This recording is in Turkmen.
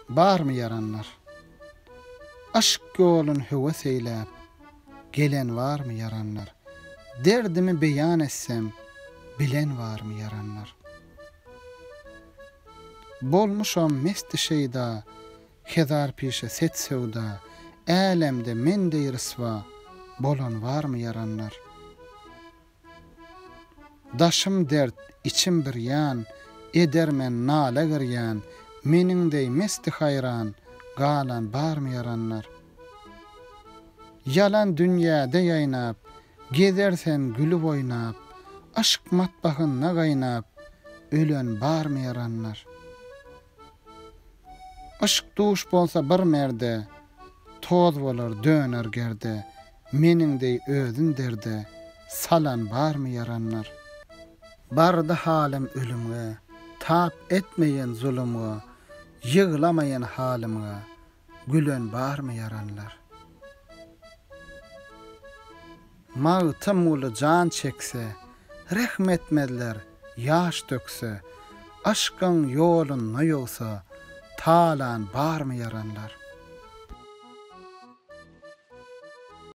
Barmy ýaranlar? Yşk ýolun höwes eýläp, Gelen barmy ýaranlar? Derdimi beýan etsem, Bilen barmy ýaranlar? Bolmuşam mesti-şeýda, Hezarpişe set söwda, Älemde men deý ryswa, Bolan barmy ýaranlar? Daşym dert, içim birýan, Edermen nala girýan, Meniň deý mesti-haýran, Galan barmy ýaranlar? Ýalan dünýäde ýaýnap, Gezer sen gülüp oýnap, Yşk matbahynda gaýnap, Ölen barmy ýaranlar? Yşk duş bolsa bir merde, Toz bolar, döner gerde, Meniň deý özün derde, Salan barmy ýaranlar? Bardy halym ölümge, Tap etmeýen zulumga, Ýyglamaýan halymga, Gülen barmy ýaranlar? Magtymguly jan çekse, Rehm etmezler, ýaş dökse, Yşkyň ýolunda ýogsa, Talan barmy ýaranlar?